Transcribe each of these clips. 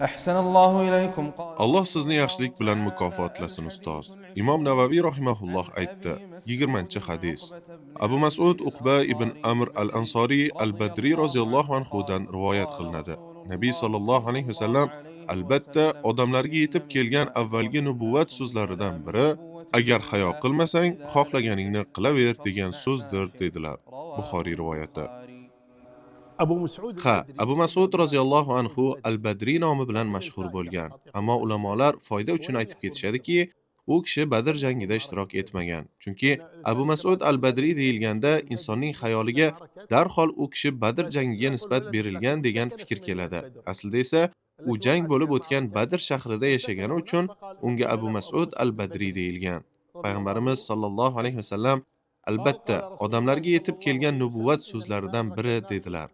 Ahsanallohu ilaykum. Alloh sizni yaxshilik bilan mukofotlasin, ustoz. Imom Navaviy rahimahulloh aytdi, 20-hadis. Abu Mas'ud Uqba ibn Amr al-Ansoriy al-Badri roziyallohu anhu dan rivoyat qilinadi. Nabiy sallallohu alayhi vasallam albatta odamlarga yetib kelgan avvalgi nubuvat so'zlaridan biri agar hayo qilmasang, xohlaganingni qilaver degan so'zdir dedilar. Buxoriy rivoyati. Ha, Abu Mas'ud roziyallohu anhu al-Badri nomi bilan mashhur bo'lgan. Ammo ulamolar foyda uchun aytib ketishadiki, u kishi Badr jangida ishtirok etmagan. Chunki Abu Mas'ud al-Badri deyilganda insonning xayoliga darhol u kishi Badr jangiga nisbat berilgan degan fikr keladi. Aslida esa u jang bo'lib o'tgan Badr shahrida yashagani uchun unga Abu Mas'ud al-Badri deyilgan. Payg'ambarimiz sollallohu alayhi vasallam albatta odamlarga yetib kelgan nubuvat so'zlaridan biri dedilar.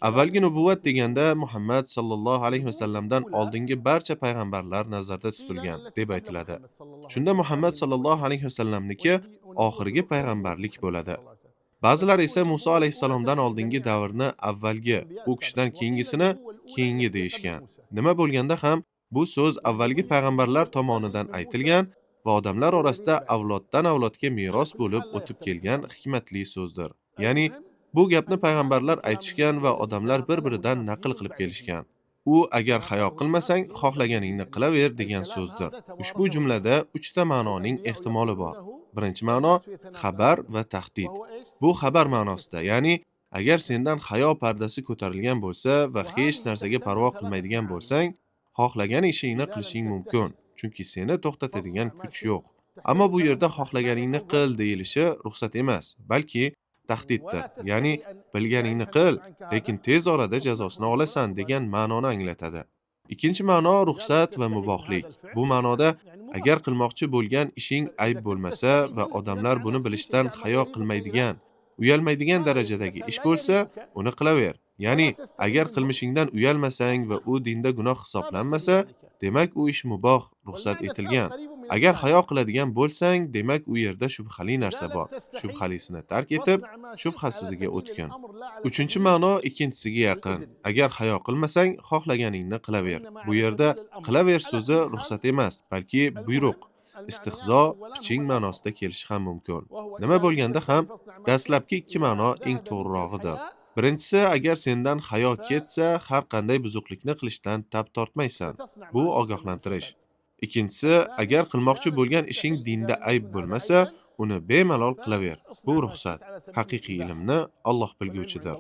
Avvalgi nubuvat deganda Muhammad sallallohu alayhi vasallamdan oldingi barcha payg'ambarlar nazarda tutilgan deb aytiladi. Shunda Muhammad sallallohu alayhi vasallamniki oxirgi payg'ambarlik bo'ladi. Ba'zilar esa Musa alayhissalomdan oldingi davrni avvalgi, u kishidan keyingisini keyingi deyishgan. Nima bo'lganda ham bu so'z avvalgi payg'ambarlar tomonidan aytilgan va odamlar orasida avloddan avlodga meros bo'lib o'tib kelgan hikmatli so'zdir. Ya'ni bu gapni payg'ambarlar aytishgan va odamlar bir-biridan naql qilib kelishgan. U agar hayo qilmasang, xohlaganingni qilaver degan so'zdir. Ushbu jumlada 3 ta ma'noning ehtimoli bor. Birinchi ma'no xabar va tahdid. Bu xabar ma'nosida, ya'ni agar sendan hayo pardasi ko'tarilgan bo'lsa va hech narsaga parvo qilmaydigan bo'lsang, xohlagan ishingni qilishing mumkin, chunki seni to'xtatadigan kuch yo'q. Ammo bu yerda xohlaganingni qil deyilishi ruxsat emas, balki tahdiddir. Ya'ni bilganingni qil, lekin tez orada jazosini olasan degan ma'noni anglatadi. Ikkinchi ma'no ruxsat va mubohlik. Bu ma'noda agar qilmoqchi bo'lgan ishing ayb bo'lmasa va odamlar buni bilishdan hayo qilmaydigan, uyalmaydigan darajadagi ish bo'lsa, uni qilaver. Ya'ni agar qilmishingdan uyalmasang va u dinda gunoh hisoblanmasa, demak u ish muboh, ruxsat etilgan. Agar hayo qiladigan bo'lsang, demak u yerda shubhali narsa bor. Shubhalisini tark etib, shubhasiziga o'tgin. Uchinchi ma'no ikkinchisiga yaqin. Agar hayo qilmasang, xohlaganingni qilaver. Bu yerda qilaver so'zi ruxsat emas, balki buyruq, istihzo, piching ma'nosida kelishi ham mumkin. Nima bo'lganda ham dastlabki ikki ma'no eng to'g'rirog'idir. Birinchisi, agar sendan hayo ketsa, har qanday buzuqlikni qilishdan tap tortmaysan. Bu ogohlantirish. Ikkinchisi, agar qilmoqchi bo'lgan ishing dinda ayb bo'lmasa, uni bemalol qilaver. Bu ruxsat. Haqiqiy ilmni Alloh bilguvchidir.